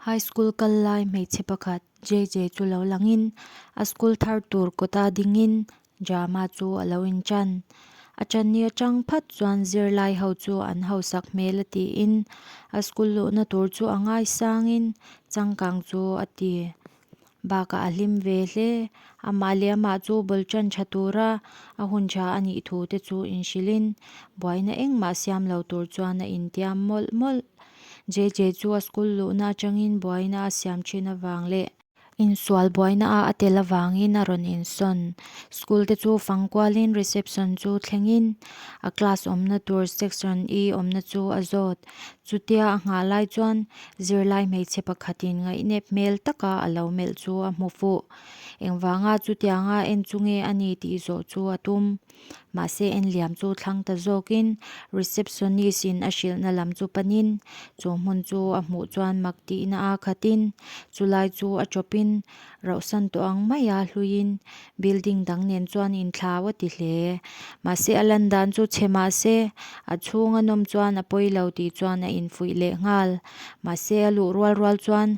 High school kal lai hmeichhe pakhat JJ chu lo langin a school thar tur kawta dingin drama chu a lo inchan. A channi atang phat chuan zirlai ho chu an hausak hmel a tiin a school luhna tur chu a ngaisangin changkang chu a ti. Bakah a hlim ve hle. Amah leh amah chu bul tan tha tura a hun tha a nih thu te chu inhrilhin buaina engmah siam lo tur chuan a intiam mawlh mawlh. JJ chu a school luhna atangin buaina a siam thin avang leh insual buaina a a tel avangin a rawn insawn. School te chu fang kualin reception chu thlengin a class awmna tur section E awmna chu a zawt. Chutia a nghah lai chuan zirlai hmeichhe pakhatin ngaihnep hmel taka a lo melh chu a hmu fuh. Engvanga chutianga en chu nge a ni tih zawh chu a tum. Mahse en liam chu thlang ta zawkin receptionist in a hrilhna lam chu panin chu hmun chu a hmuh chuan mak tihna a khatin chulai chu a tawpin rauhsan tawh ang maia hluiin building dang nen chuan inthlau a ti hle. Mahse a lan dan chu chhe mahse a chhung a nawm chuan a pawi lo tih chuan a infuih leh nghal. Mahse a luh rual rual chuan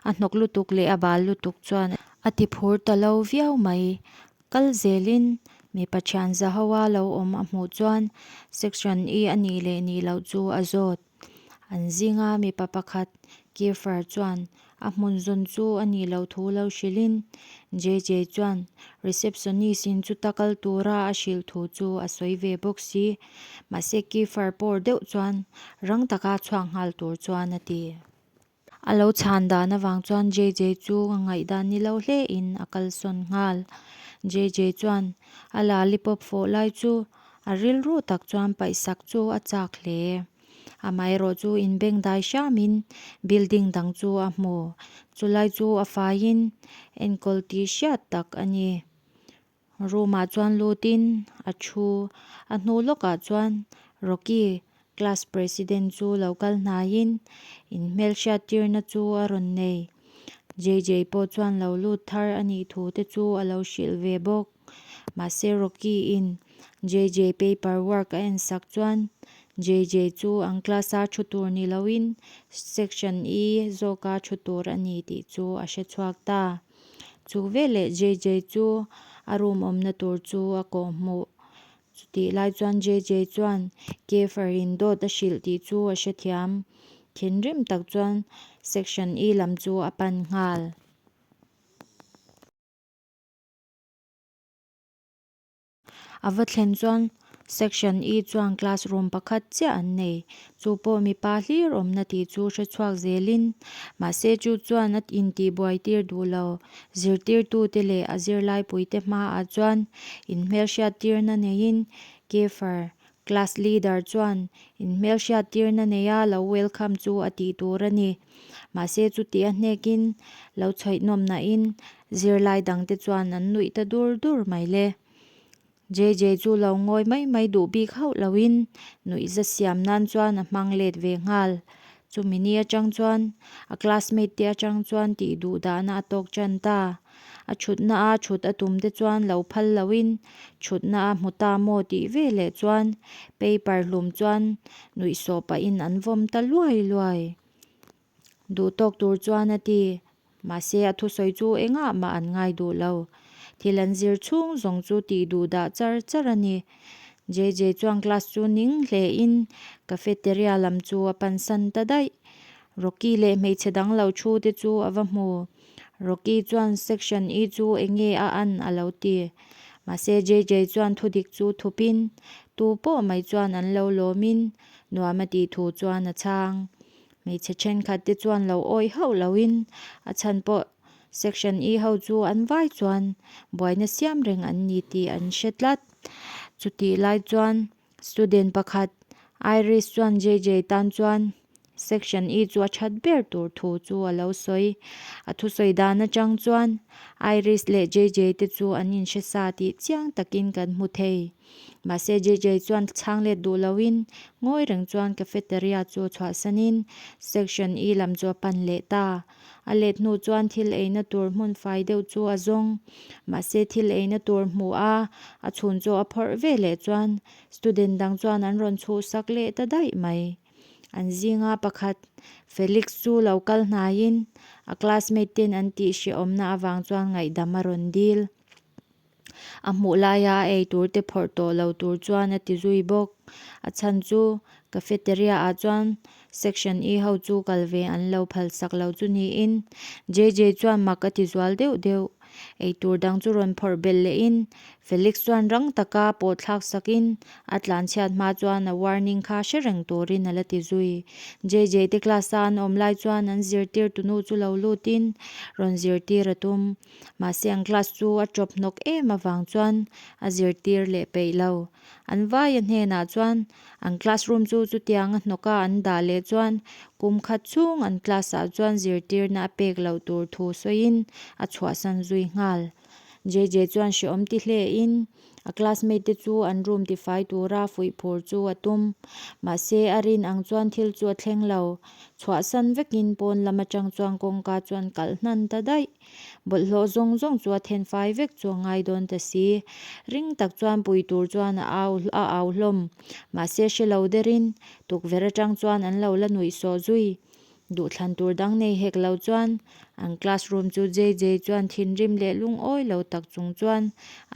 a hnawk lutuk leh a bal lutuk chuan a ti phur ta lo viau mai. Kal zelin mipa thian zahoa lo awm a hmuh chuan section E a nih leh nih loh chu a zawt. An zinga mipa pakhat Kiefer chuan a hmun zawn chu a nih loh thu lo hrilhin JJ chuan receptionist in chuta kal tura a hrilh thu chu a sawi ve bawk si. Mahse Kiefer pawr deuh chuan rang taka chhuak nghal tur chuan a ti. A lo chhan dan avang chuan JJ chu a ngaihdan ni lo hle in a kalsawn nghal. JJ chuan a lollipop fawh lai chu a rilru tak chuan paihsak chu a chak hle. Amaherawh chu inbeng dai hramin building dang chu a hmu. Chulai chu a faiin enkawl tih hriat tak a ni. Room ah chuan lutin a thu. A hnu lawkah chuan Rocky class president chu lo kal hnaiin in hmelhriat tirna chu a rawn nei. JJ pawh chuan lo lut thar a nih thu te chu a lo hrilh ve bawk. Mahse Rocky in JJ paper work a en sak chuan JJ chu an class a thu tur ni loin section E zawka thu tur a ni tih chu a hre chhuak ta. Chu veleh JJ chu a room awmna tur chu a kawh hmuh. Chutih lai chuan JJ chuan Kiefer in dawt a hrilh tih chu a hrethiam. Thinrim tak chuan Section E lam chu a pan nghal. A va thlen chuan Section E chuan classroom pakhat chiah an nei. Chu pawh mipa hlir awmna tih chu hre chhuak zelin mahse chu chuan a intihbuai tir duh lo. Zirtirtute leh a zirlaipuite hmaah chuan inhmelhriat tirna neiin Kiefer Class leader chuan inhmelhriat tirna neia lo welcome chu a tih tur a ni. Mahse chuti a hnekin lo chhawihnawm nahin zirlai dangte chuan an nuih ta dur dur mai le. JJ chu lo ngawi mai mai duh bik hauh loin nuihza siam nan chuan a hmang let ve nghal. Chumi ni atang chuan a classmate te atang chuan tih duh dahna a tawk tan ta. A thutna a thut a tum te chuan lo phal loin thutna a hmu ta maw tih ve leh chuan paper hlum chuan nuihsawh pahin an vawm ta luai luai. Duh tawk tur chuan a ti. Mahse a thusawi chu engah mah an ngai duh lo. Thil an zir chhung zawng chu tih duh dah char char a ni. JJ chuan class chu ning hle in cafeteria lam chu a pansan ta daih. Rocky leh hmeichhe dang lo thu te chu a va hmu. Rocky chuan section E chu enge a an a lo ti. Mahse JJ chuan thudik chu thupin tu pawh mai chuan an lo lawmin nuam a tih thu chuan a chhang. Hmeichhe thenkhat te chuan lo awih hauh loin a chhan pawh section E ho chu an vai chuan buaina siam reng an ni tih an hre tlat. Chutih lai chuan Student pakhat Iris chuan JJ tan chuan Section E chu a that ber tur thu chu a lo sawi. A thusawi dan atang chuan Iris leh JJ te chu an inhre sa tih chiang takin kan hmu thei. Mahse JJ chuan chhang let duh loin ngawi reng chuan cafeteria chu chhuahsanin Section E lam chu a pan leh ta. A let hnu chuan thil eina tur hmun fai deuh chu a zawng. Mahse thil eina tur hmuh a, a chhun chu a phawrh ve leh chuan student dang chuan an rawn chhuhsak leh ta daih mai. An zinga pakhat Felix chu lo kal hnaiin a classmate ten an tih hrehawmna avang chuan ngaihdam a rawn dil. A hmuh laia a ei tur te phawrh tawh lo tur chuan a ti zui bawk. A chhan chu cafeteria ah chuan section E ho chu kal ve an lo phal sak lo chu niin JJ chuan mak a ti zual deuh deuh. Ei tur dang chu rawn phawrh belh lehin Felix chuan rang taka pawh thlak sakin a tlanchhiat hma chuan a warning kha hre reng turin a la ti zui. JJ te class a an awm lai chuan an zirtirtu nu chu lo lutin rawn zirtir a tum. Mahse an class chu a chawp hnawk em avang chuan a zirtir leh peih lo. An vaia hnenah chuan an classroom chu chutiang a hnawka an dah leh chuan kum khat chhung an class ah chuan zirtirna a pek loh tur thu sawiin a chhuahsan zui nghal. JJ chuan hrehawm ti hle in a classmate te chu an room tifai tura fuih phur chu a tum. Mahse a rin ang chuan thil chu a thleng lo. Chhuahsan vekin pawn lam atang chuan kawngka chuan kalh hnan ta daih. Bawlhhlawh zawng zawng chu a then fai vek chu a ngai dawn ta si. Ring tak chuan pui tur chuan a au a au hlawm. Mahse hre lo derin tukverh atang chuan an lo la nuih sawh zui. Duhthlan tur dang nei hek lo chuan an classroom chu JJ chuan thinrim leh lungawi lo tak chung chuan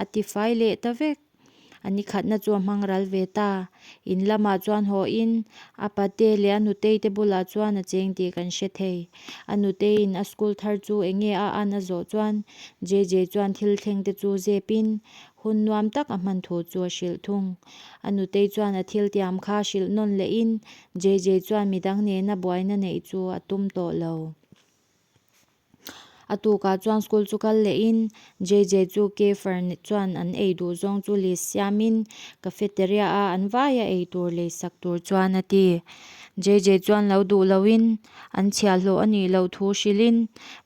a ti fai leh ta vek. A ni khatna chu a hmang ral ve ta. In lamah chuan haw in a pate leh a nutei te bulah chuan a cheng tih kan hre thei. A nutei in a school thar chu eng nge a an a zawh chuan JJ chuan thil thleng te chu zep in hun nuam tak a hman thu chu a hrilh thung. A nutei chuan a thil tiam kha hrilh nawn leh in JJ chuan midang nena buaina neih chu a tum tawh lo. A tukah chuan school chu kal leh in JJ chu Keifer chuan an ei duh zawng chu list siam in cafeteria a an vaia ei tur lei sak tur chuan a ti. JJ chuan lo duh lo in an chhiahhlawh a nih loh thu hrilh in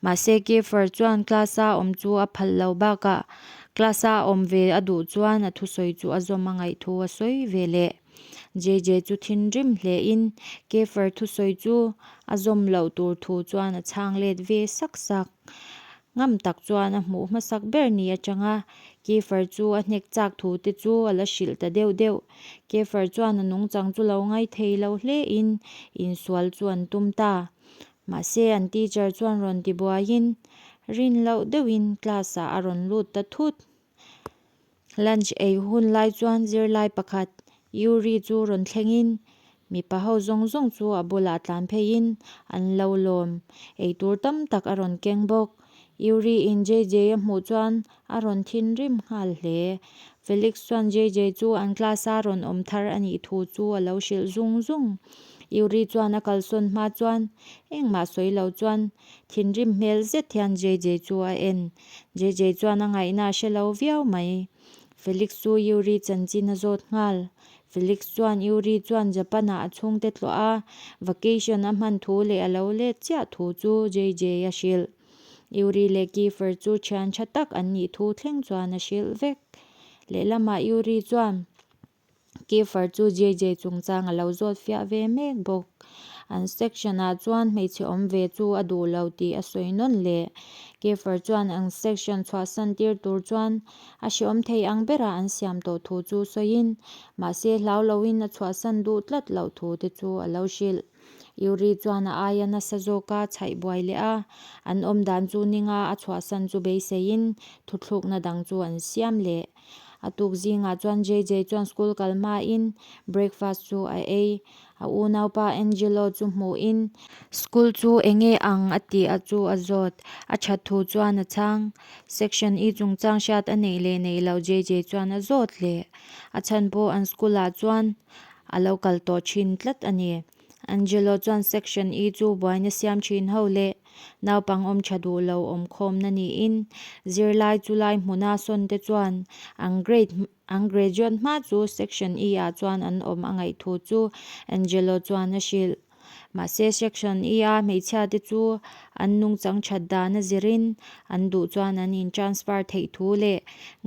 mahse Keifer chuan class a awm chu a phal lo bakah class a awm ve a duh chuan a thusawi chu a zawm a ngaih thu a sawi ve leh. JJ chu thinrim hle in Keifer thusawi chu a zawm loh tur thu chuan a chhang let ve sak sak. Ngam tak chuan a hmuh hmasak ber ni atanga Keifer chu a hnek chak thu te chu a la hrilh ta deuh deuh. Keifer chuan a nungchang chu lo ngai thei lo hle in insual chu an tum ta. Mahse an teacher chuan rawn ti buaiin rin loh deuhin class ah a rawn lut ta thut. Lunch ei hun lai chuan zirlai pakhat Yuri chu rawn thlengin mipa ho zawng zawng chu a bulah tlan pheiin an lo lawm. Eitur tam tak a rawn keng bawk. Yuri in JJ a hmuh chuan a rawn thinrim nghal hle. Felix chuan JJ chu an class a rawn awm thar a nih thu chu a lo hrilh zung zung. Yuri chuan a kalsawn hma chuan engmah sawi lo chuan thinrim hmel zet hian JJ chu a en. JJ chuan a ngaihna a hre lo viau mai. Felix chu Yuri chanchin a zawt nghal. Felix chuan Yuri chuan Japan-ah a chhungte tlawh a, vacation a hman thu leh a lo let chiah thu chu JJ a hrilh. Yuri leh Kiefer chu thian tha tak an nih thu thleng chuan a hrilh vek. Lehlamah Yuri chuan. Kiefer chu JJ chungchang a lo zawt fiah ve mek bawk. An section ah chuan hmeichhe awm ve chu a duh lo tih a sawi nawn leh. Kiefer chuan an section chhuahsan tir tur chuan a hreawm thei ang berah an siam tawh thu chu sawiin, mahse hlau loin a chhuahsan duh tlat loh thu te chu a lo hrilh. Yuri chuan a aia nasa zawka chhaih buai leh a, an awm dan chu ninga a chhuahsan chu beiseiin thuthlukna dang chu an siam leh. A tuk zingah chuan JJ chuan school kal hmain breakfast chu a ei. A unaupa Angelo chu hmuhin school chu eng nge ang a tih a chu a zawt. A that thu chuan a chhang. Section E chungchang hriat a neih leh neih loh JJ chuan a zawt leh. A chhan pawh an school ah chuan a lo kal tawh thin tlat a ni. Angelo chuan Section E chu buaina siam thin ho leh naupang awm tha duh lo awm khawmna niin zirlai chu lai hmuna sawn te chuan an grade an graduate hma chu Section E ah chuan an awm a ngaih thu chu Angelo chuan a hrilh. Mahse Section E a hmeichhia te chu an nungchang that dan a zirin an duh chuan an in transfer theih thu leh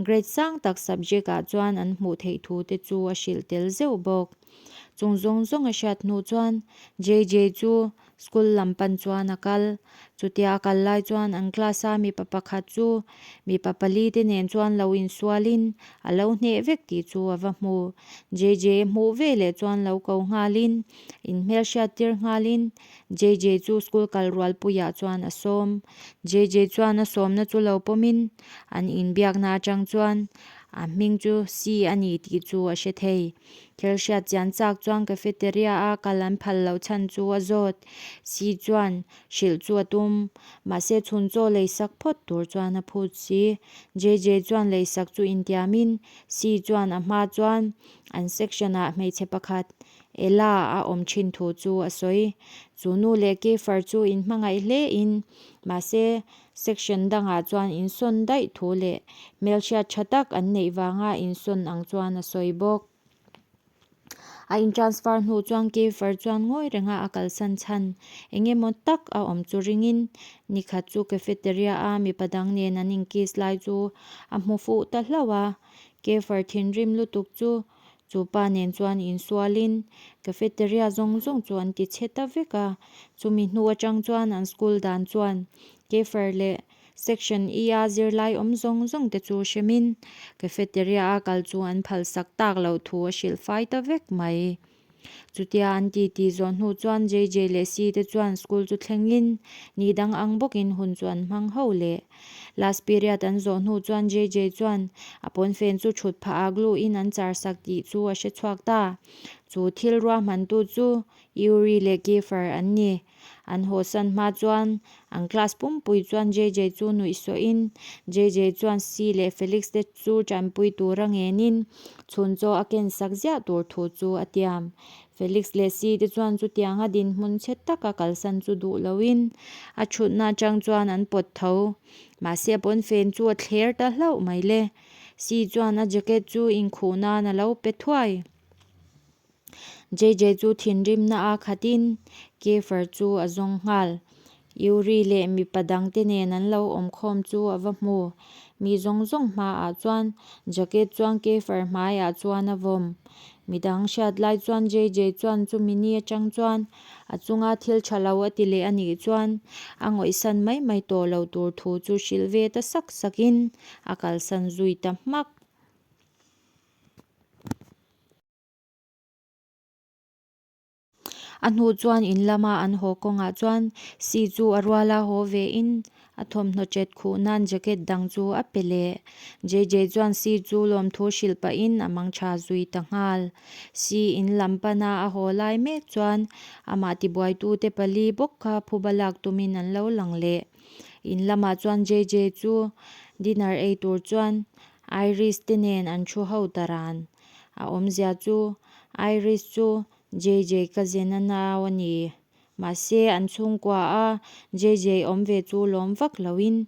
grade sang tak subject ah chuan an hmuh theih thu te chu a hrilh tel zeuh bawk. Chung zawng zawng a hriat hnu chuan JJ chu. School lam pan chuan a kal. Chutia a kal lai chuan an class a mipa pakhat chu mipa pali te nen chuan lo insualin a lo hneh vek tih chu a va hmu. JJ hmuh ve leh chuan lo ko nghalin inhmelhriat tir nghalin JJ chu school kal rualpuiah chuan a sawm. JJ chuan a sawmna chu lo pawmin an inbiakna atang chuan a hming chu C a ni tih chu a hre thei. Thil hriat chian chak chuan cafeteria a kal an phal loh chhan chu a zawt. Si chuan hrilh chu a tum. Mahse chhun chaw leisak phawt tur chuan a phut si. JJ chuan leisak chu intiamin Si chuan a hma chuan an section ah hmeichhe pakhat Ella a awm thin thu chu a sawi. Chu nu leh Keifer chu inhmangaih hle in mahse Section dangah chuan insawn daih thu leh hmelhriat tha tak an neih vanga insawn ang chuan a sawi bawk. A intransfer hnu chuan Kiefer chuan ngawi renga a kalsan chhan eng emaw tak a awm chu ringin nikhat chu cafeteria a mipa dang nen an inkiss lai chu a hmu fuh ta hlauh a. Kiefer thinrim lutuk chu Chu pa nen chuan insualin cafeteria zawng zawng chu an ti chhe ta vek a, chumi hnu atang chuan an school dan chuan Kefir leh Section E-a zirlai awm zawng zawng te chu hremin cafeteria a kal chu an phalsak tak loh thu a hrilh fai ta vek mai. Chutia an ti ti zawh hnu chuan JJ leh C te chuan school chu thlengin ni dang ang bawkin hun chu an hmang ho leh. Last period an zawh hnu chuan JJ chuan a pawnfen chu thut phah a glue in an char sak tih chu a hre chhuak ta. Chu thil ruahmantu chu Yuri leh Kiefer an ni. An hawsan hma chuan an class pumpui chuan JJ chu nuih sawhin JJ chuan Si leh Felix te chu tanpui tura ngenin chhun chaw a ken sak ziah tur thu chu a tiam. Felix leh Si te chuan chutianga dinhmun chhe taka kalsan chu duh loin a thutna atang chuan an pawt tho. Mahse a pawnfen chu a thler ta hlauh mai le. Si chuan a jacket chu inkhuh nan a lo pe thuai. JJ chu thinrimna a khatin Kiefer chu a zawng nghal. Yuri leh mipa dangte nen an lo awm khawm chu a va hmu. Mi zawng zawng hmaah chuan jacket chuan Kiefer hmaiah chuan a vawm. Midang hriat lai chuan JJ chuan chumi ni atang chuan a chunga thil tha lo a ti leh a nih chuan a ngawihsan mai mai tawh lo tur thu chu hrilh ve ta sak sakin a kalsan zui ta hmak. A hnu chuan in lama an haw kawngah chuan Si chu a ruala haw ve in a thawmhnaw chet khuh nan jacket dang chu a pe leh. JJ chuan Si chu lawmthu hrilh pahin a mang tha zui ta nghal. Si in lam pana a haw lai mek chuan amah tibuaitute pali bawk kha phuba lak tumin an lo lang leh. In lamah chuan JJ chu dinner ei tur chuan Iris te nen an thu ho ta ran. A awmzia chu Iris chu JJ ka zena nau a ni. Mahse an chhungkua a JJ awm ve chu lawm vak loin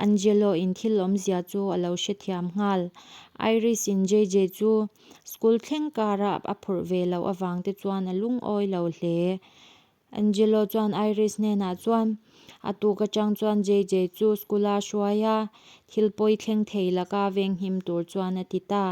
Angelo in thil awmzia chu a lo hrethiam nghal. Iris in JJ chu school thleng kara a phurh ve loh avang te chuan a lungawi lo hle. Angelo chuan Iris hnenah chuan a tuk atang chuan JJ chu school a hruai a, thil pawi thleng thei laka venghim tur chuan a ti ta.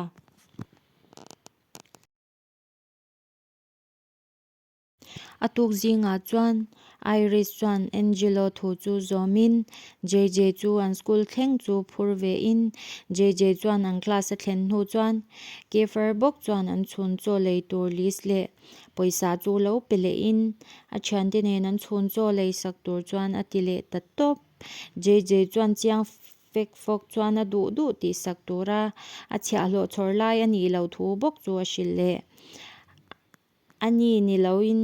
A tuk zingah chuan Iris chuan Angelo thu chu zawmin JJ chu an school thleng chu phur vein JJ chuan an class a thlen hnu chuan Kiefer bawk chuan an chhun chaw lei tur list leh Pawisa chu lo pe lehin a thiante nen an chhun chaw lei sak tur chuan a ti leh ta tawp. JJ chuan chiang fek fawk chuan a duh duh tih sak tura a chhiahhlawh chhawr lai a nih loh thu bawk chu a hrilh leh. A ni ni loin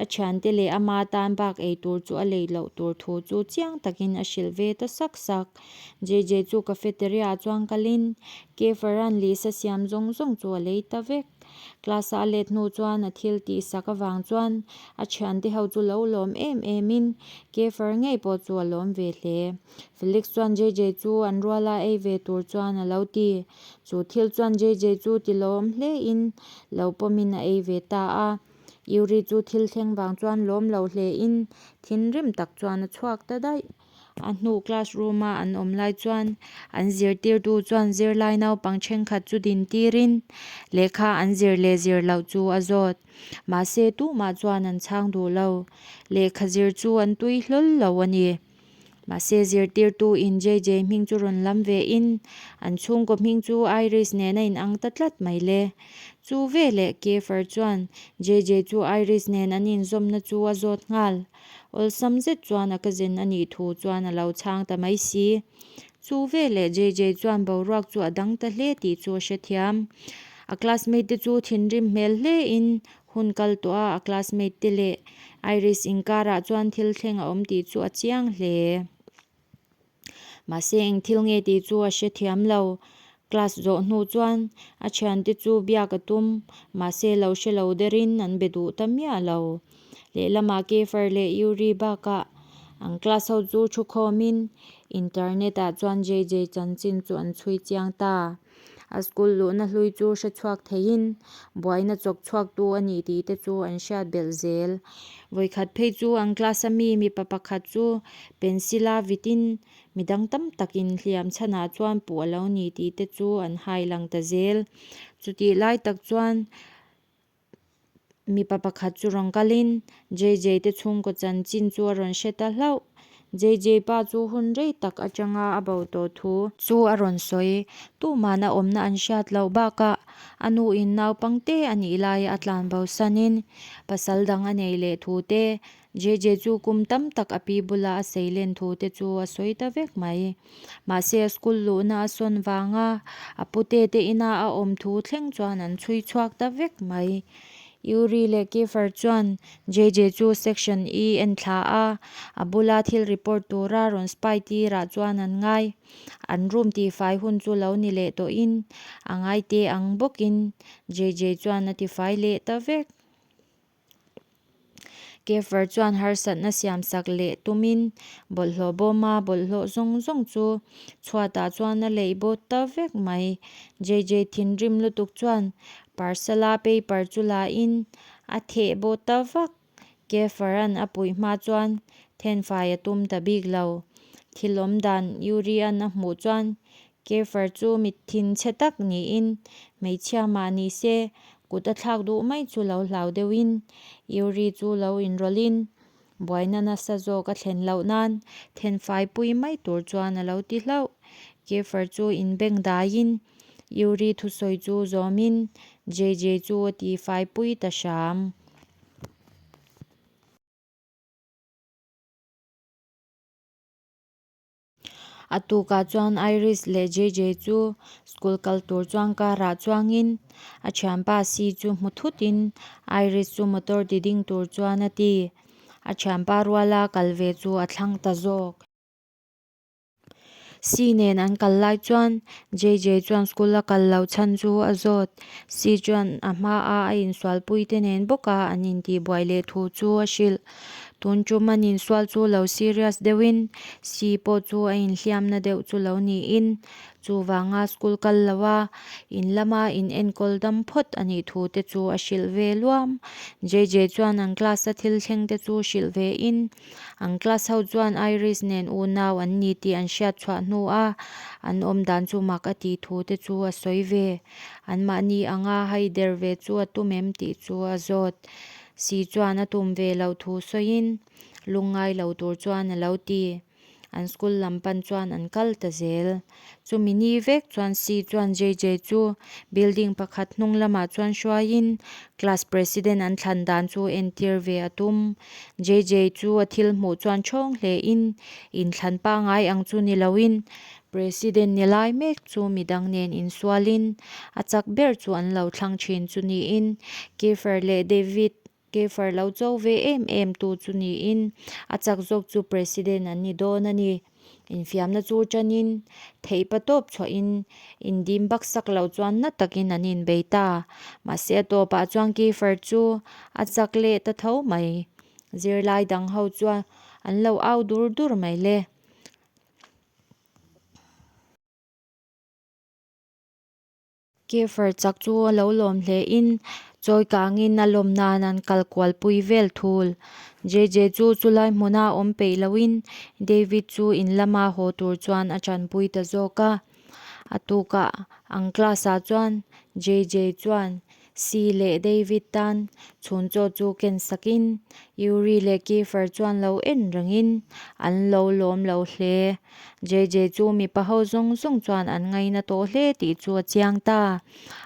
a thiante leh ama tan bak ei tur chu a lei loh tur thu chu chiang takin a hrilh ve ta sak sak. JJ chu cafeteria ah chuan kalin Kiefer-a'n lisa siam zawng zawng chu a lei ta vek. Class a let hnu chuan a thil tih sak avang chuan a thiante ho chu lo lawm em em in Kiefer ngei pawh chu a lawm ve hle. Felix chuan JJ chu an ruala ei ve tur chuan a lo ti. Chu thil chuan JJ chu ti lawm hle in lo pawmin a ei ve ta a. Yuri chu thil thleng vang chuan lawm lo hle in thinrim tak chuan a chhuak ta daih. A hnu classroom a an awm lai chuan an zirtirtu chuan zirlai naupang thenkhat chu din tirin lehkha an zir leh zir loh chu a zawt. Mahse tumah chuan an chhang duh lo. Lehkha zir chu an tui hlawl lo a ni. Mahse zirtirtu in JJ hming chu rawn lam ve in an chhungkaw hming chu Iris nen a in ang ta tlat mai le. Chu veleh Kiefer chuan JJ chu Iris nen an inzawmna chu a zawt nghal. Awlsam zet chuan a cousin a nih thu chuan a lo chhang ta mai si. Chu veleh JJ chuan boruak chu a dang ta hle tih chu a hrethiam. A classmate te chu thinrim hmel hle in hun kal tawh a, a classmate te leh Iris inkarah chuan thil thleng a awm tih chu a chiang hle. Mahse eng thil nge tih chu a hrethiam lo. Class zawh hnu chuan a thiante chu biak a tum, mahse lo hre lo derin an be duh ta miah lo. Lehlamah Kiefer leh Yuri bakah an class ho chu thu khawmin internet ah chuan JJ chanchin chu an chhui chiang ta. A school luhna hlui chu hre chhuak theiin buaina chawk chhuaktu a nih tih te chu an hriat belh zel. Vawikhat phei chu an class a mi mipa pakhat chu pencil a vitin midang tam takin hliam chhanah chuan puh a lo ni tih te chu an hai lang ta zel. Chutih lai tak chuan Mipa pakhat chu rawn kalin JJ te chhungkaw chanchin chu a rawn hre ta hlauh. JJ pa chu hun rei tak atanga a bo tawh thu chu a rawn sawi. Tuman a awmna an hriat loh bakah a nuin naupangte a nih laia a tlan bo sanin pasal dang a nei leh thu te JJ chu kum tam tak a pi bula a sei len thu te chu a sawi ta vek mai. Mahse a school luhna a sawn vanga a pute te ina a awm thu thleng chuan an chhui chhuak ta vek mai. Yuri leh Kiefer chuan JJ chu section E en thla a, a bula thil report tura rawn spy tirah chuan an ngai. An room tihfai hun chu lo ni leh tawhin a ngai te ang bawkin JJ chuan a tifai leh ta vek. Kiefer chuan harsatna siamsak leh tumin bawlhhlawh bawma bawlhhlawh zawng zawng chu chhuatah chuan a leih bawt ta vek mai. JJ thinrim lutuk chuan parcel-a paper chu lain a theh bawt ta vak. Kiefer-a'n a puih hma chuan thenfai a tum ta bik lo. Thil awm dan Yuri-a'n a hmuh chuan Kiefer chu mit thinchhe tak niin hmeichhia mah ni se Kut a thlak duh mai chu lo hlau deuhin Yuri chu lo inrawlhin buaina nasa zawk a thlen loh nan thenfai pui mai tur chuan a lo ti hlauh. Kiefer chu inbeng daiin Yuri thusawi chu zawmin JJ chu a tifai pui ta hram. A tukah chuan Iris leh JJ chu school kal tur chuan car ah chuangin a thianpa C chu hmu thutin Iris chu motor ti ding tur chuan a ti. A thianpa ruala kal ve chu a thlang ta zawk. C nen an kal lai chuan JJ chuan school a kal loh chhan chu a zawt. C chuan a hmaa a insualpui te nen bawka an intihbuai leh thu chu a hrilh. Tun tum an insual chu lo serious deuhin si pawh chu a inhliamna deuh chu lo niin chuvanga school kal lo a, in lama in enkawl dam phawt a nih thu te chu a hrilh ve luam. JJ chuan an class a thil thleng te chu hrilh ve in an class ho chuan Iris nen unau an ni tih an hriat chhuah hnu a an awm dan chu mak a tih thu te chu a sawi ve. Anmahni anga haider ve chu a tum em tih chu a zawt. Si chuan a tum ve loh thu sawiin lungngai lo tur chuan a lo ti. An school lam pan chuan an kal ta zel. Chumi ni vek chuan Si chuan JJ chu building pakhat hnung lamah chuan hruaiin class president an thlan dan chu entir ve a tum. JJ chu a thil hmuh chuan thawng hlein inthlan pangai ang chu ni loin president ni lai mek chu midang nen insualin a chak ber chu an lo thlang thin chu niin Kiefer leh David Kiefer lo cho ve em em tu chu niin a chak zawk chu president an ni dawn a ni. Infiamna chu tanin theih pa tawp chhuahin indim baksak lo chuan na takin an inbei ta. Mahse a tawpah chuan Kiefer chu a chak leh ta tho mai. Zirlai dang ho chuan an lo au dur dur mai le. Kiefer chak chu a lo lawm hle in chawi kangin a lawm nan an kal kual pui vel thul. JJ chu chulai hmuna awm peih loin David chu in lama haw tur chuan a tanpui ta zawk a. A tukah ang class ah chuan JJ chuan Si leh David tan chhun chaw chu ken sakin Yuri leh Kiefer chuan lo en rengin an lo lawm lo hle. JJ chu mipa ho zawng zawng chuan an ngaina tawh hle tih chu a chiang ta.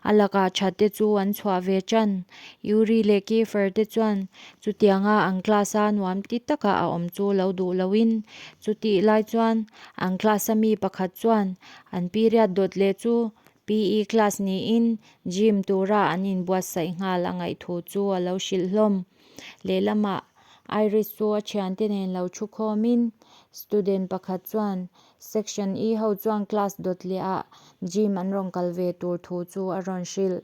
A lakah that te chu an chhuah ve tan. Yuri leh Kiefer te chuan chutianga an class a nuam ti taka a awm chu lo duh loin chutih lai chuan an class a mi pakhat chuan an period dawt leh chu PE class niin gym tura an inbuatsaih nghal a ngaih thu chu a lo hrilh hlawm. Lehlamah Iris chu a thiante nen lo thu khawmin student pakhat chuan section E ho chuan class dawt leh ah gym an rawn kal ve tur thu chu a rawn hrilh.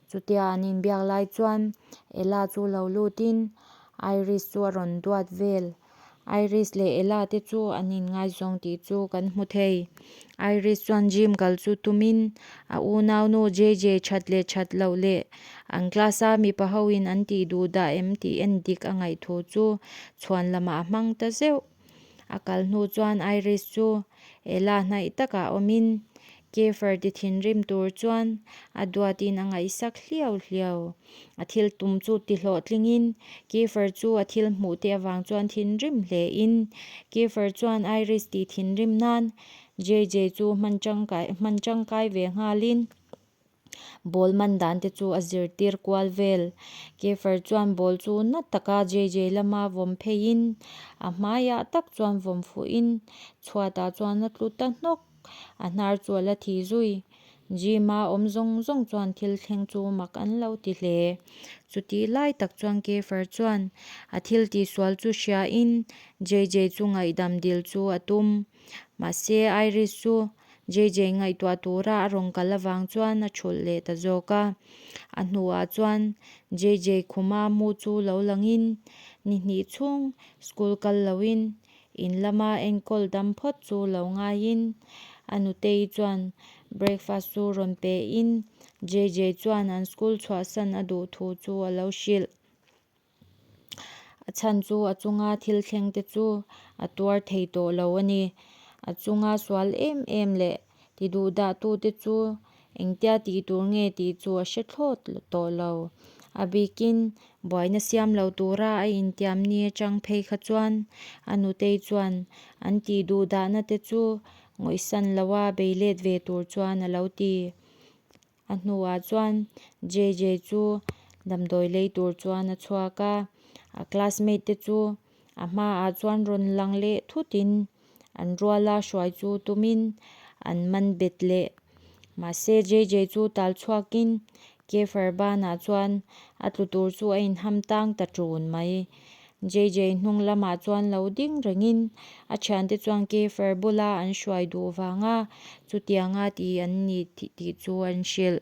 Chutia an inbiak lai chuan Ella chu lo lutin Iris chu a rawn duat vel. Iris leh Ella te chu an inngaizawng tih chu kan hmu thei. Iris chuan gym kal chu tumin a unaunu JJ that leh that loh leh an class a mipa ho in an tih duh dah em tih en dik a ngaih thu chu chhuan lamah a hmang ta zeuh. A kal hnu chuan Iris chu Ella hnaih takah awmin Kiefer ti thinrim tur chuan a duatin a ngaihsak hliau hliau. A thil tum chu ti hlawhtlingin Kiefer chu a thil hmuh te avang chuan thinrim hlein Kiefer chuan Iris tih thinrim nan JJ chu hman tangkai hman tangkai ve nghalin Ball man dan te chu a zirtir kual vel. Kiefer chuan ball chu na taka JJ lama vawm pheiin a hmaiah tak chuan vawm fuhin chhuatah chuan a tlu ta hnawk. A hnar chu a la thi zui. Gym-a awm zawng zawng chuan thil thleng chu mak an lo ti hle. Chutih lai tak chuan Kiefer chuan a thil tihsual chu hriain JJ chu ngaihdam dil chu a tum. Mahse Iris chu JJ ngaihtuah tura a rawn kal avang chuan a thulh leh ta zawk a. A hnuah chuan JJ khuma mu chu lo langin ni hnih chhung school kal loin in lama enkawl dam phawt chu lo ngaiin a nutei chuan breakfast chu rawn pein JJ chuan an school chhuahsan a duh thu chu a lo hrilh. A chhan chu a chunga thil thleng te chu a tuar thei tawh lo a ni. A chunga sual em em leh ti duh dah tu te chu engtia tih tur nge tih chu a hre thlawt tawh lo. A bikin buaina siam lo tura a intiam ni atang phei kha chuan a nutei chuan an tih duh dahna te chu ngawihsan loa bei let ve tur chuan a lo ti. A hnuah chuan JJ chu damdawi lei tur chuan a chhuak a, a classmate te chu a hmaah chuan rawn lang leh thutin an ruala hruai chu tumin an man bet leh. Mahse JJ chu tal chhuakin Kiefer banah chuan a tlu tur chu a inham tang ta ṭun mai. JJ hnung lamah chuan lo ding rengin a thiante chuan Kiefer bula an hruai duh vanga chutianga ti an ni tih chu an hrilh.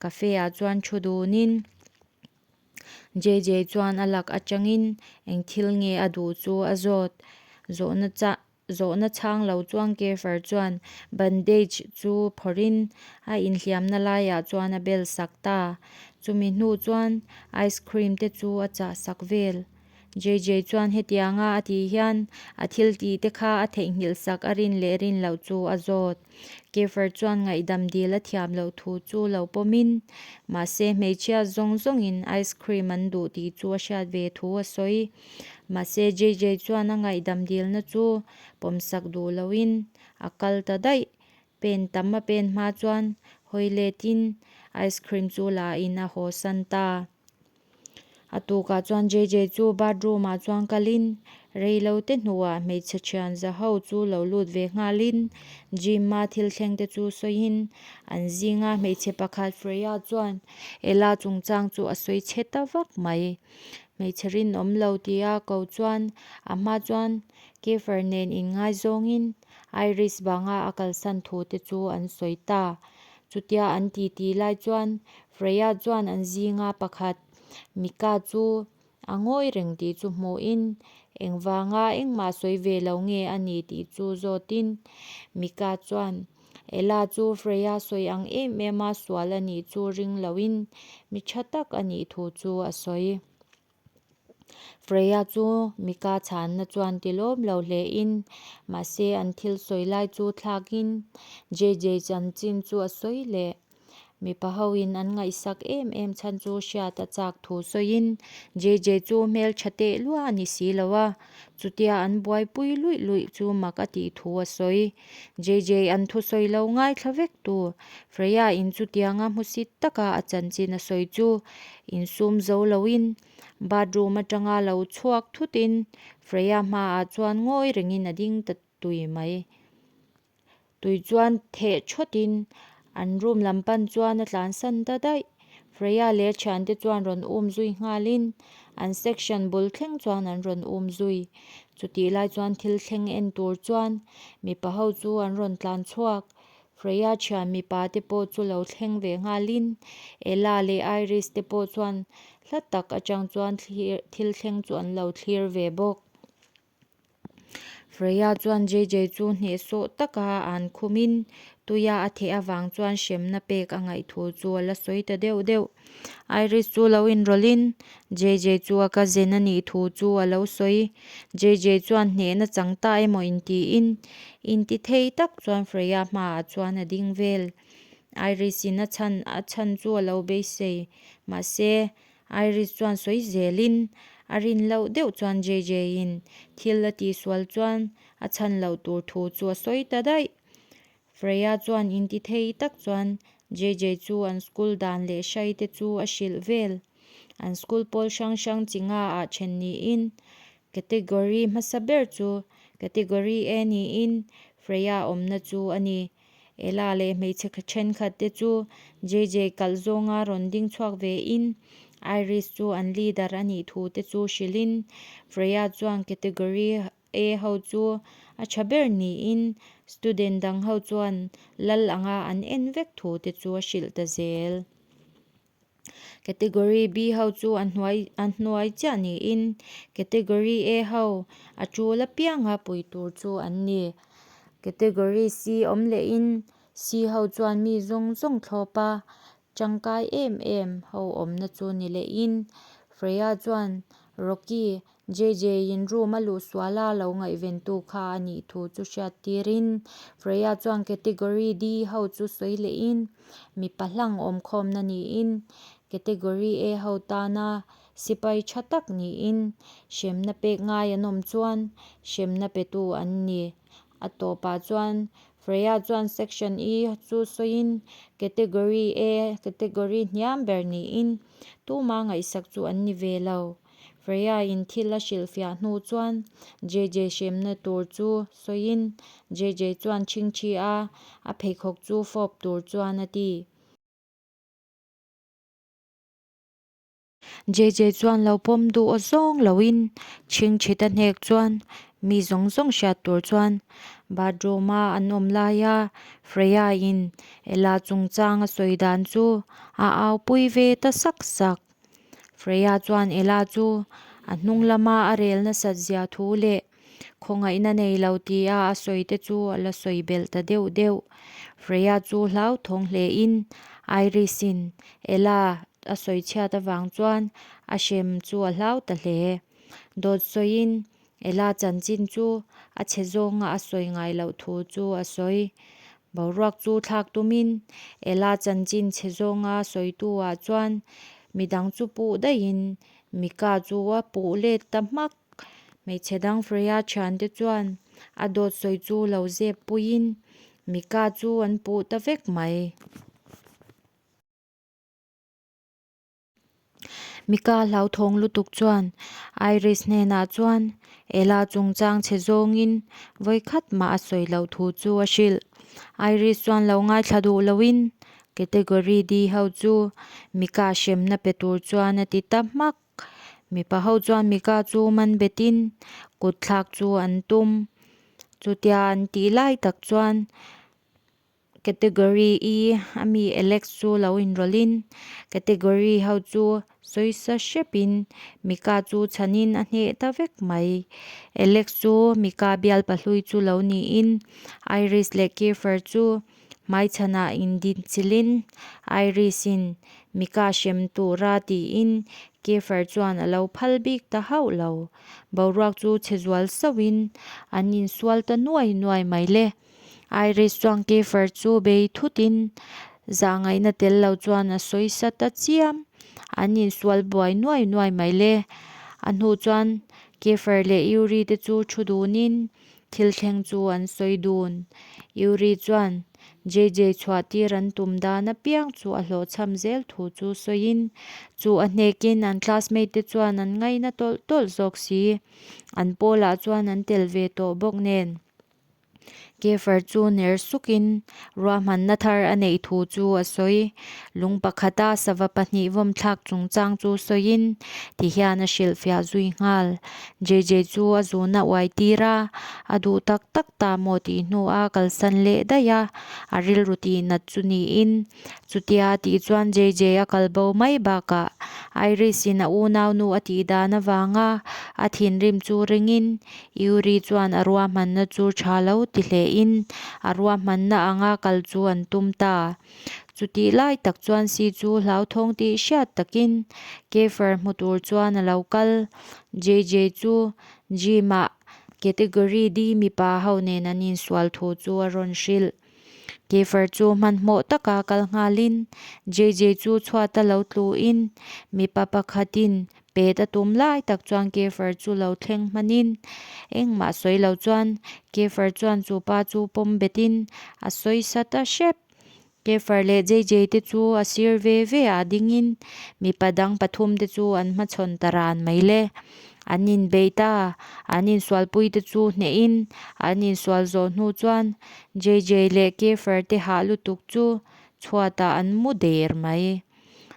Cafe ah chuan thu dunin JJ chuan a lak atangin eng thil nge a duh chu a zawt. Zawhna chah Zawhna chhang lo chuan Kiefer chuan bandage chu phawrhin a inhliamna laiah chuan a bel sak ta. Chumi hnu chuan ice cream te chu a chah sak vel. JJ chuan hetianga a tih hian a thil tih te kha a theihnghilh sak a rin leh rin loh chu a zawt. Kiefer chuan ngaihdam dil a thiam loh thu chu lo pawmin, mahse hmeichhia zawng zawngin ice cream an duh tih chu a hriat ve thu a sawi. Mahse JJ chuan a ngaihdam dilna chu pawmsak duh loin a kal ta daih. Pen tam a pen hma chuan hawi letin ice cream chu la in a haw san ta. A tukah chuan JJ chu bathroom ah chuan kalin reilo te hnuah hmeichhe thian za ho chu lo lut ve nghalin gym a thil thleng te chu sawiin an zinga hmeichhe pakhat Freya chuan Ella chungchang chu a sawi chhe ta vak mai. Hmeichhe rinawm lo tia ko chuan a hma chuan Kiefer nen inngaizawngin Iris vanga a kalsan thu te chu an sawi ta. Chutia an titi lai chuan Freya chuan an zinga pakhat Mika chu a ngawi reng tih chu hmuhin engvanga engmah sawi ve lo nge a ni tih chu zawtin Mika chuan. Ella chu Freya sawi ang em em a sual a nih chu ring loin mi tha tak a nih thu chu a sawi. Freya chu Mika chhanna chuan ti lawm lo hle in, mahse an thil sawi lai chu thlak in JJ chanchin chu a sawi leh. Mipa ho in an ngaihsak em em chhan chu hriat a chak thu sawiin JJ chu hmeltha teh lua a ni si lo a, chutia an buaipui luih luih chu mak a tih thu a sawi. JJ an thusawi lo ngaithla vek tu Freya in chutianga hmusit taka a chanchin a sawi chu insum zo loin bathroom atanga lo chhuak thutin Freya hmaah chuan ngawi rengin a ding ta tui mai. Tui chuan theh thawtin an room lam pan chuan a tlansan ta daih. Freya leh a thiante chuan rawn um zui nghalin an section bul thleng chuan an rawn um zui. Chutih lai chuan thil thleng en tur chuan mipa ho chu an rawn tlan chhuak. Freya thian mipa te pawh chu lo thleng ve nghalin Ella leh Iris te pawh chuan hla tak atang chuan thil thleng chu an lo thlir ve bawk. Freya chuan JJ chu hnehsawh taka an khumin tuia a theh avang chuan hremna pek a ngaih thu chu a la sawi ta deuh deuh. Iris chu lo inrawlhin JJ chu a cousin a nih thu chu a lo sawi. JJ chuan hnehna chang ta emaw intiin inti thei tak chuan Freya hmaah chuan a ding vel. Iris in a chhan a chhan chu a lo beisei. Mahse, Iris chuan sawi zelin a rin loh deuh chuan JJ-in thil a tihsual chuan a chhan loh tur thu chu a sawi ta daih. Freya chuan inti thei tak chuan JJ chu an school dan leh hrai te chu a hrilh vel. An school pawl hrang hrang chi nga ah then niin category hmasa ber chu category A niin Freya awmna chu a ni. Ella leh hmeichhe thenkhat te chu JJ kalh zawnga rawn ding chhuak ve in Iris chu an leader a nih thu te chu hrilh in Freya chuan category A ho chu a tha ber niin student dang ho chuan lal anga an en vek thu te chu a hrilh ta zel. Category B ho chu a hnuai a hnuai chiah niin category A ho a tul apianga pui tur chu an ni. Category C awm lehin C ho chuan mi zawng zawng thlawp a tangkai em em ho awmna chu ni lehin Freya chuan Rocky JJ in room a luh sual a lo ngaihven tu kha a nih thu chu hriat tirin Freya chuan category D ho chu sawi lehin mipa hlang awm khawmna niin category A ho tana sipai tha tak niin hremna pek ngai an awm chuan hremna petu an ni. A tawpah chuan Freya chuan section E chu sawiin category A category hniam ber niin tuma ngaihsak chu an ni ve lo. Freya in thil a hrilhfiah hnu chuan JJ hremna tur chu sawiin JJ chuan chhingchhi a, a pheikhawk chu fawp tur chuan a ti. JJ chuan lo pawm duh aw zawng loin chhingchhit a hnek chuan mi zawng zawng hriat tur chuan bathroom a an awm laia Freya in Ella chungchang a sawi dan chu a au pui ve ta sak sak. Freya chuan Ella chu a hnung lama a rel nasat zia thu leh khawngaihna nei lo tia a sawi te chu a la sawi belh ta deuh deuh. Freya chu hlauthawng hlein Iris-in Ella a sawi chhiat avang chuan a hrem chu a hlau ta hle. Dawt sawiin Ella chanchin chu a chhe zawnga a sawi ngai loh thu chu a sawi. Boruak chu thlak tumin Ella chanchin chhe zawnga sawitu ah chuan midang chu puh daihin Mika chu a puh let ta hmak. Hmeichhe dang Freya thiante chuan a dawt sawi chu lo zep puiin Mika chu an puh ta vek mai. Mika hlauthawng lutuk chuan Iris hnenah chuan Ella chungchang chhe zawngin vawikhat mah a sawi loh thu chu a hrilh. Iris chuan lo ngaithla duh loin Category D ho chu Mika hremna pe tur chuan a ti ta hmak. Mipa ho chuan Mika chu man betin kut thlak chu an tum. Chutia an tih lai tak chuan Category E a mi Alex chu lo inrawlhin category ho chu sawisa hrepin Mika chu chhanin a hneh ta vek mai. Alex chu Mika bial pahlui chu lo niin Iris leh Kiefer chu. Hmaichhanah indinchilhin Iris-in Mika hrem tura tiin Kiefer chuan a lo phal bik ta hauh lo. Boruak chu chhe zual sauhin an insual ta nuai nuai mai le. Iris chuan Kiefer chu bei thutin zahngaihna tel lo chuan a sawi sa ta chiam. An insual buai nuai nuai mai le. A hnu chuan Kiefer leh Yuri te chu thu dunin Thil thleng chu an sawi dun. Yuri chuan JJ chhuah tir an tum dan apiang chu a hlawhchham zel thu chu sawiin, chu a hnekin an classmate te chuan an ngaina tawlh tawlh zawk si. An pawlah chuan an tel ve tawh bawk nen. Kiefer chu ner sukin ruahmanna thar a neih thu chu a sawi. Lung pakhata sava pahnih vawmthlak chungchang chu sawiin tihian a hrilhfiah zui nghal. JJ chu a zuna uai tir a, a duh tak tak ta maw tih hnuah a kalsan leh daih a, a rilru tih nat chu niin. Chutia tih chuan JJ a kal bo mai bakah Iris-in a unaunu a tih dan avanga a thinrim chu ringin Yuri chuan a ruahmanna chu tha lo ti hlehin a ruahmanna anga kal chu an tum ta. Chutih lai tak chuan si chu hlauthawng tih hriat takin Kiefer hmu tur chuan a lo kal. JJ chu gym-ah category D mipa ho nen an insual thu chu a rawn hrilh. Kiefer chu hmanhmawh taka kal nghalin JJ chu chhuata lo tluin mipa pakhatin Pet a tum lai tak chuan Kiefer chu lo thleng hmanin engmah sawi lo chuan Kiefer chuan chu pa chu pawm betin a sawi sa ta hrep. Kiefer leh JJ te chu a sir ve ve ah dingin mipa dang pathum te chu an hmachhawn ta ran mai le. An inbei ta, an insualpui te chu hnehin an insual zawh hnu chuan JJ leh Kiefer te hah lutuk chu chhuatah an mu der mai.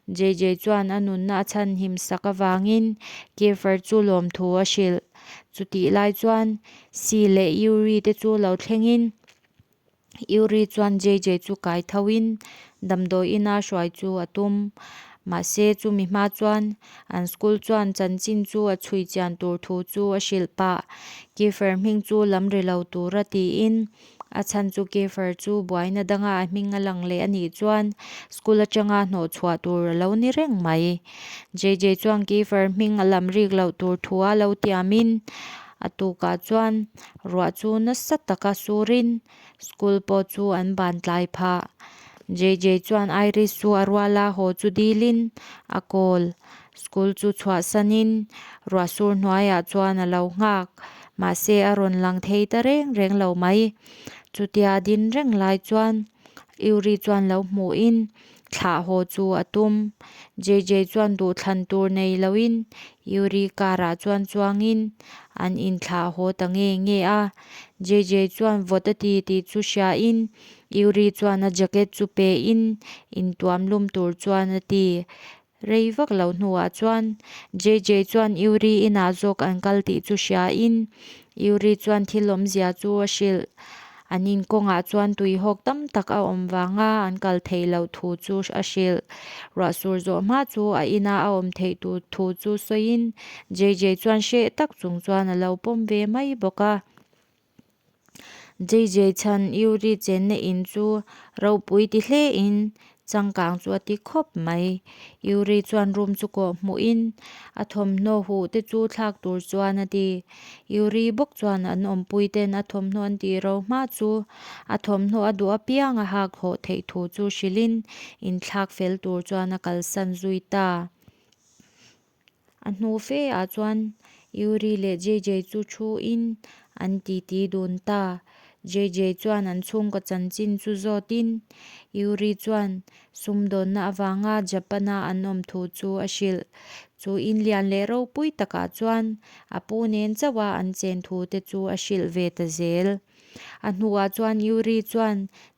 JJ chuan a nunna a chhanhim sak avangin Kiefer chu lawmthu a hrilh. Chutih lai chuan Si leh Yuri te chu lo thlengin Yuri chuan JJ chu kai thoin damdawi ina hruai chu a tum. Mahse chumi hma chuan an school chuan chanchin chu a chhui chian tur thu chu a hrilh pah. Kiefer hming chu lam ri lo tura tiin A chhan chu Kiefer chu buaina danga a hming a lang leh a nih chuan school atanga hnawh chhuah tur a lo ni reng mai. JJ chuan Kiefer hming a lam rik loh tur thu a lo tiamin a tukah chuan ruah chu nasa taka surin school pawh chu an ban tlai phah. JJ chuan Iris chu a ruala haw chu dilin a call. School chu chhuahsanin ruah sur hnuaiah chuan a lo nghak. Mahse a rawn lang thei ta reng reng lo mai. Chutia din reng lai chuan Yuri chuan lo hmuhin thlah haw chu a tum. JJ chuan duhthlan tur nei loin Yuri car ah chuan chuangin an inthlah haw ta nge nge a. JJ chuan vawt a ti tih chu hriain Yuri chuan a jacket chu pein intuam lum tur chuan a ti. Rei vak lo hnuah chuan JJ chuan Yuri inah zawk an kal tih chu hriain Yuri chuan thil awmzia chu a hrilh. An inkawngah chuan tuihawk tam tak a awm vanga an kal theih loh thu chu a hrilh. Ruah sur zawh hma chu a ina a awm theih tur thu chu sawiin JJ chuan hreh tak chung chuan a lo pawm ve mai bawk a. JJ chhan Yuri chenna in chu ropui ti hle in changkang chu a ti khawp mai. Yuri chuan room chu kawh hmuh in a thawmhnaw huh te chu thlak tur chuan a ti. Yuri bawk chuan an awmpui ten a thawmhnaw an tih ro hma chu a thawmhnaw a duh apiang a hak hawh theih thu chu hrilh in inthlak fel tur chuan a kalsan zui ta. A hnu fe ah chuan Yuri leh JJ chu thu in an titi dun ta. JJ chuan an chhungkaw chanchin chu zawt in Yuri chuan sumdawnna avanga Japan a an awm thu chu a hrilh. Chu in lian leh ropui takah chuan a pu nen chauh a an chen thu te chu a hrilh ve ta zel. A hnuah chuan Yuri chuan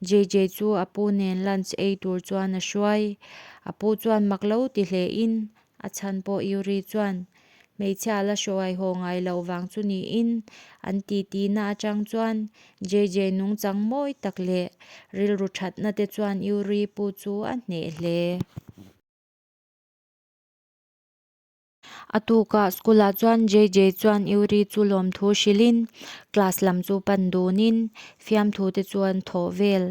JJ chu a pu nen lunch ei tur chuan a hruai. A pu chuan mak lo ti hle in A chhan pawh Yuri chuan hmeichhia la hruai haw ngai loh vang chu niin an titi-na atang chuan JJ nungchang mawi tak leh rilru thatna te chuan Yuri pu chu a hneh hle. A tukah school ah chuan JJ chuan Yuri chu lawmthu hrilhin class lam chu pan dunin fiamthu te chu an thawh vel.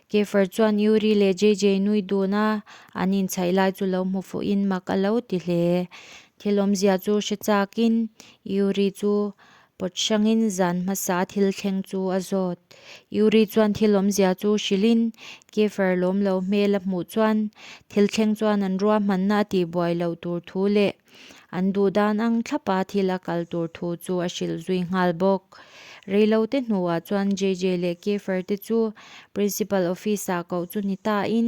Kiefer chuan Yuri leh JJ nui dun a, an inchhaih lai chu lo hmu fuhin mak a lo ti hle. Thil awmzia chu hre chakin Yuri chu Pawt hrangin zan hmasa thil thleng chu a zawt. Yuri chuan thil awmzia chu hrilhin Kiefer lawm lo hmel a hmuh chuan thil thleng chuan an ruahmanna a tihbuai loh tur thu leh an duh dan ang thlapa thil a kal tur thu chu a hrilh zui nghal bawk. Reilote hnuah chuan JJ leh Kiefer te chu Principal office ah koh chu ni tain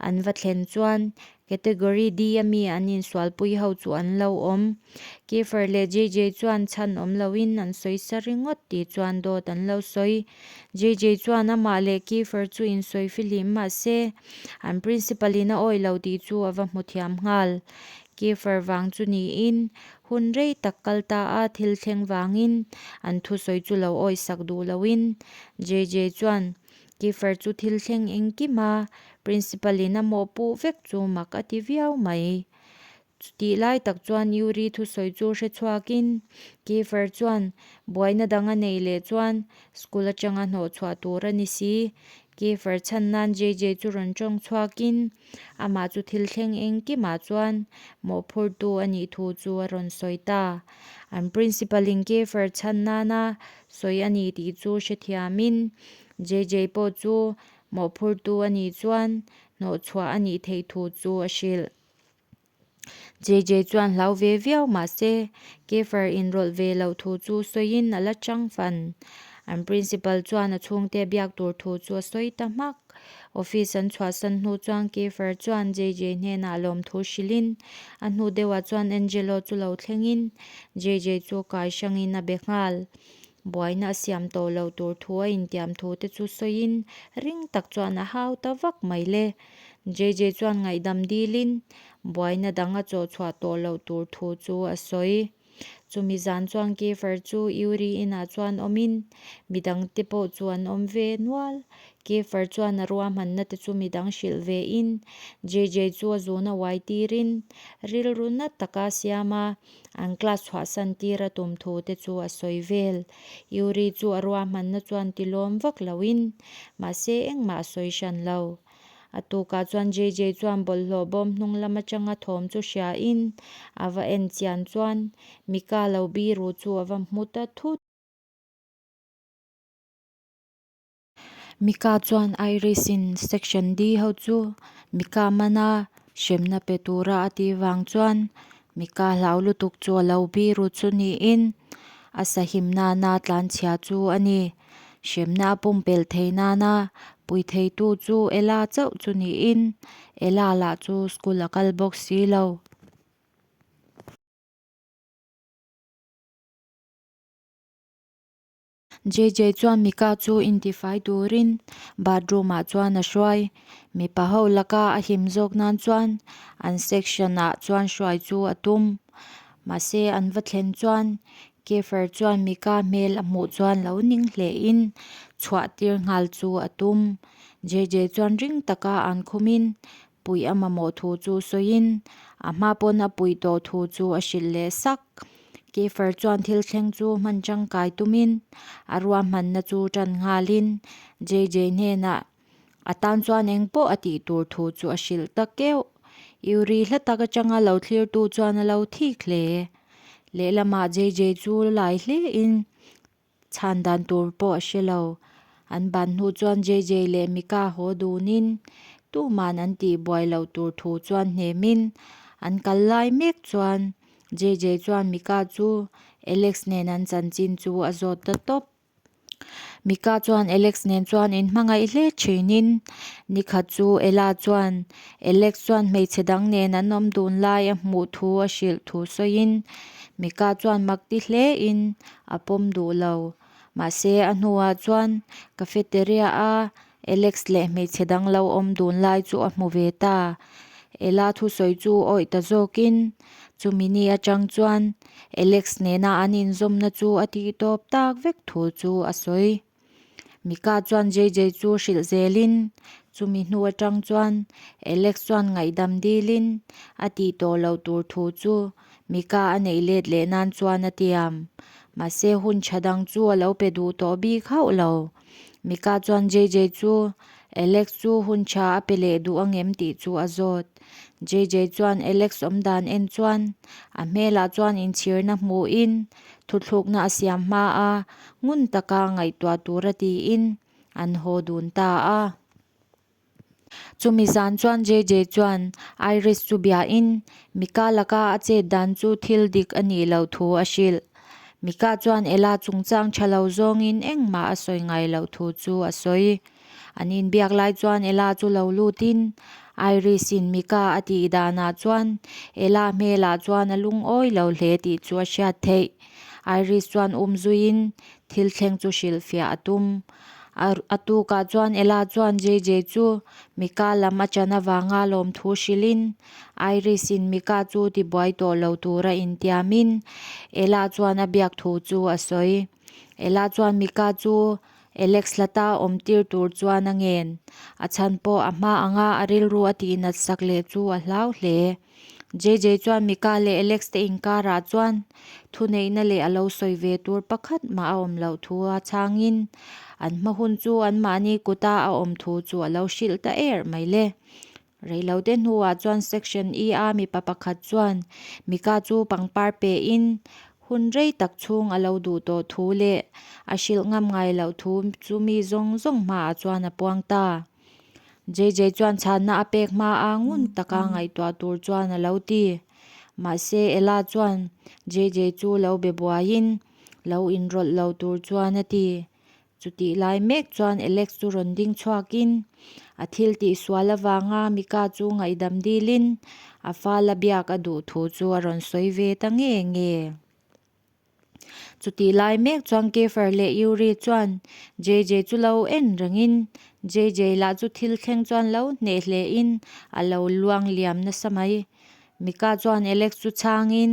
an va thlen chuan Category D a mi an insualpui ho chu an lo awm. Kiefer leh JJ chuan chhan awm loin an sawi sa ringawt tih chuan dawt an lo sawi. JJ chuan amah leh Kiefer chu insawi fihlim mah se, an principal in a awih lo tih chu a va hmu thiam nghal. Kiefer vang chu niin, hun rei tak kal ta a thil thleng vangin an thusawi chu lo awih sak duh loin JJ chuan Kiefer chu thil thleng engkim a, Principal in a mawhpuh vek chu mak a ti viau mai. Chutih lai tak chuan Yuri thusawi chu hre chhuakin Kiefer chuan buaina dang a neih leh chuan school atanga hnawh chhuah tur a ni si. Kiefer chhan nan JJ chu rawn tawng chhuakin amah chu thil thleng engkimah chuan mawhphurtu a nih thu chu a rawn sawi ta. An Principal in Kiefer chhan nana sawi a ni tih chu hrethiamin JJ pawh chu mawhphurtu a nih chuan hnawhchhuah a nih theih thu chu a hrilh. JJ chuan hlau ve viau mahse Kiefer inrawlh ve loh thu chu sawiin a la chang fan. An principal chuan a chhungte biak tur thu chu a sawi ta hmak. Office an chhuahsan hnu chuan Kiefer chuan JJ hnenah lawmthu hrilhin a hnu deuhah chuan Angelo chu lo thlengin JJ chu kai hrangin a be nghal. Buaina a siam tawh loh tur thu a intiam thu te chu sawiin ring tak chuan a hau ta vak mai le. JJ chuan ngaihdam dilin buaina dang a chawhchhuah tawh loh tur thu chu a sawi. Chumi zan chuan Kiefer chu Yuri inah chuan awmin midangte pawh chu an awm ve nual. Kiefer chuan a ruahmanna te chu midang hrilh vein JJ chu a zuna uai tirin rilru na taka siam a, an class chhuahsan tir a tum thu te chu a sawi vel. Yuri chu a ruahmanna chuan tilawm vak loin mahse engmah a sawi hran lo. A tukah chuan JJ chuan bawlhhlawh bawm hnung lam atanga thawm chu hriain a va en chian chuan Mika lo biru chu a va hmu ta thut. Mika chuan Iris in section D ho chu Mika mana hremna pe tura a tih vang chuan Mika hlau lutuk chu a lo biru chu niin a sahim nana tlanchhia chu a ni. Hremna a pumpelh thei nana pui theitu chu Ella chauh chu niin Ella lah chu school a kal bawk si lo. JJ chuan Mika chu intifai turin bathroom ah chuan a hruai. Mipa ho laka a him zawk nan chuan an section ah chuan hruai chu a tum. Mahse an va thlen chuan Kiefer chuan Mika hmel a hmuh chuan lo ning hlein chhuah tir nghal chu a tum. JJ chuan ring taka an khumin puih a mamawh thu chu sawiin a hma pawn a puih tawh thu chu a hrilh leh sak. Kiefer chuan thil thleng chu hman tangkai tumin a ruahmanna chu tan nghalin JJ hnenah A tan chuan eng pawh a tih tur thu chu a hrilh ta keuh. Yuri hla tak atanga lo thlirtu chuan a lo thik hle. Lehlamah JJ chu lai hlein chhan dan tur pawh a hre lo. An ban hnu chuan JJ leh Mika haw dunin tuman an tih buai loh tur thu chuan hnemin an kal lai mek chuan JJ chuan Mika chu Alex nen an chanchin chu a zawt ta tawp. Mika chuan Alex nen chuan in hmangaih hle thinin nikhat chu Ella chuan Alex chuan hmeichhe dang nen an awm dun lai a hmuh thu a hrilh thu sawiin Mika chuan mak ti hlein a pawm duh lo. Mahse a hnuah chuan cafeteria a Alex leh hmeichhe dang lo awm dun lai chu a hmu ve ta. Ella thusawi chu awih ta zawkin chumi ni atang chuan Alex nena an inzawmna chu a tih tawp tak vek thu chu a sawi. Mika chuan JJ chu hrilh zelin chumi hnu atang chuan Alex chuan ngaihdam dilin a tih tawh loh tur thu chu. Mika a neih let leh nan chuan a tiam. Mahse hun tha dang chu a lo pe duh tawh bik hauh lo. Mika chuan JJ chu Alex chu hun tha a pe leh duh angem tih chu a zawt. JJ chuan Alex awmdan en chuan a hmelah chuan inchhirna hmuhin thuthlukna a siam hma a, ngun taka ngaihtuah tura tiin an haw dun ta a. Chumi zan chuan JJ chuan Iris chu biain Mika laka a chet dan chu thil dik a nih loh thu a hrilh. Mika chuan Ella chungchang tha lo zawngin engmah a sawi ngai loh thu chu a sawi. An inbiak lai chuan Ella chu lo lutin Iris-in Mika a tih danah chuan Ella hmelah chuan a lungawi lo hle tih chu a hriat theih. Iris chuan umzuiin thil thleng chu hrilhfiah a tum. A tukah chuan Ella chuan JJ chu Mika lam a chan avanga lawmthu hrilhin Iris-in Mika chu tibuai tawh lo tura intiamin Ella chuan a biak thu chu a sawi. Ella chuan Mika chu Alex hlata awm tir tur chuan a ngen. A chhan pawh a hma anga a rilru a tihnat sak leh chu a hlau hle. JJ chuan Mika leh Alex te inkarah chuan thuneihna leh a lo sawi ve tur pakhat mah a awm loh thu a chhangin an hma hun chu anmahni kuta a awm thu chu a lo hrilh ta er mai le. Reilote hnuah chuan Section E a mipa pakhat chuan Mika chu pangpar pein hun rei tak chhung a lo duh tawh thu leh a hrilh ngam ngai loh thu chu mi zawng zawng hmaah chuan a puang ta. JJ chuan chhanna a pek hma a ngun taka ngaihtuah tur chuan a lo ti. Mahse Ella chuan JJ chu lo be buaiin lo inrawlh lo tur chuan a ti. Chutih lai mek chuan Alex chu rawn ding chhuakin a thil tih sual avanga Mika chu ngaihdam dilin a fala biak a duh thu chu a rawn sawi ve ta nge nge. Chutih lai mek chuan Kiefer leh Yuri chuan JJ chu lo en rengin JJ lah chu thil thleng chuan lo hneh hlein a lo luang liam nasa mai. Mika chuan Alex chu chhangin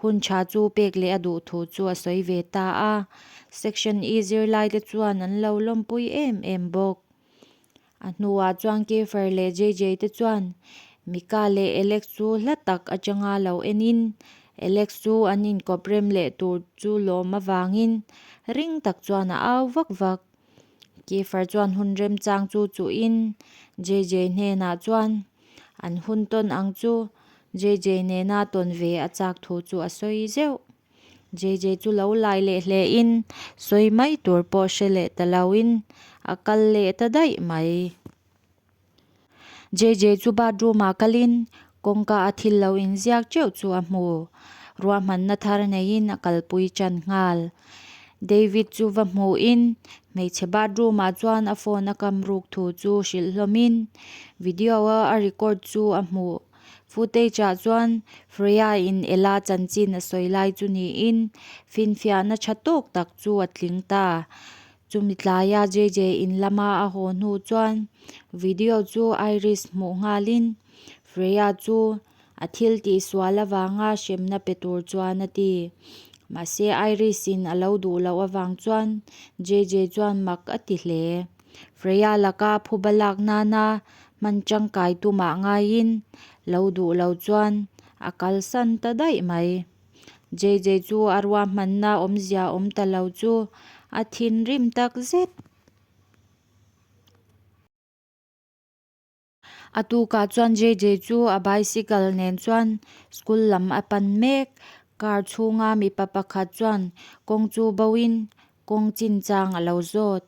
hun tha chu pek leh a duh thu chu a sawi ve ta a. Section E zirlaite chuan an lo lawmpui em em bawk. A hnuah chuan Kiefer leh JJ te chuan Mika leh Alex chu hla tak atanga lo enin Alex chu an inkawp rem leh tur chu lawm avangin ring tak chuan a au vak vak. Kiefer chuan hun remchang chu chuhin JJ hnenah chuan an hun tawn ang chu JJ nena tawn ve a chak thu chu a sawi zeuh. JJ chu lo lai leh hle in sawi mai tur pawh hre leh ta lo in a kal leh ta daih mai. JJ chu bathroom ah kal in kawngka a thil lo inziak teuh chu a hmu. Ruahmanna thar neiin a kalpui tan nghal. David chu va hmu in hmeichhe bathroom ah chuan a phone a kam ruk thu chu hrilh hlawm in video a a record chu a hmuh. Footage ah chuan Freya in Ella chanchin a sawi lai chu niin finfiahna tha tawk tak chu a tling ta. Chumi tlaia JJ in lama a haw hnu chuan video chu Iris hmuh nghalin Freya chu a thil tih sual avanga hremna pe tur chuan a ti. Mahse Iris in a lo duh loh avang chuan JJ chuan mak a ti hle. Freya laka phuba lak nana hman tangkai tumah ngaiin lo duh lo chuan a kalsan ta daih mai. JJ chu a ruahmanna awmzia awm ta lo chu a thinrim tak zet. A tukah chuan JJ chu a bicycle nen chuan school lam a pan mek. Car chhunga mipa pakhat chuan kawng chu boin kawng chinchang a lo zawt.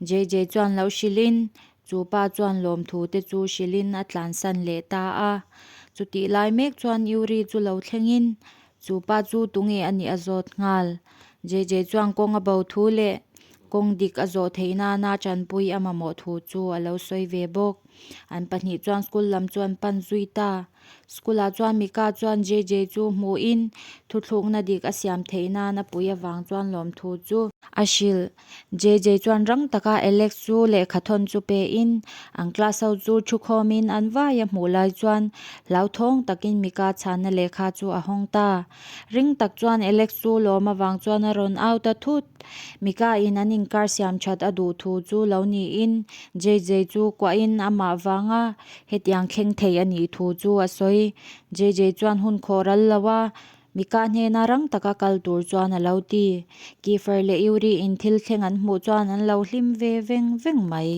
JJ chuan lo hrilhin chu pa chuan lawmthu te chu hrilhin a tlansan leh ta a. Chutih lai mek chuan Yuri chu lo thlengin Chu pa chu tunge a nih a zawt nghal. JJ chuan kawng a bo thu leh kawng dik a zawh theih nana tanpui a mamawh thu chu a lo sawi ve bawk. An pahnih chuan school lam chu an pan zui ta. School ah chuan Mika chuan JJ chu hmuhin thuthlukna dik a siam theih nana pui avang chuan lawmthu chu a hrilh. JJ chuan rang taka Alex chu lehkha thawn chu pein an class ho chu thu khawmin an vai a hmuh lai chuan hlauthawng takin Mika chhanna lehkha chu a hawng ta. Ring tak chuan Alex chu lawm avang chuan a rawn au ta thut. Mika in an inkar siam that a duh thu chu lo niin JJ chu kuahin amah vanga hetiang thleng thei a nih thu chu a sawi. JJ chuan hun khawh ral lo a. Mika hnena rang taka kal tur chuan a lo ti. Kiefer leh Yuri in thil thleng an hmuh chuan an lo hlim ve veng veng mai.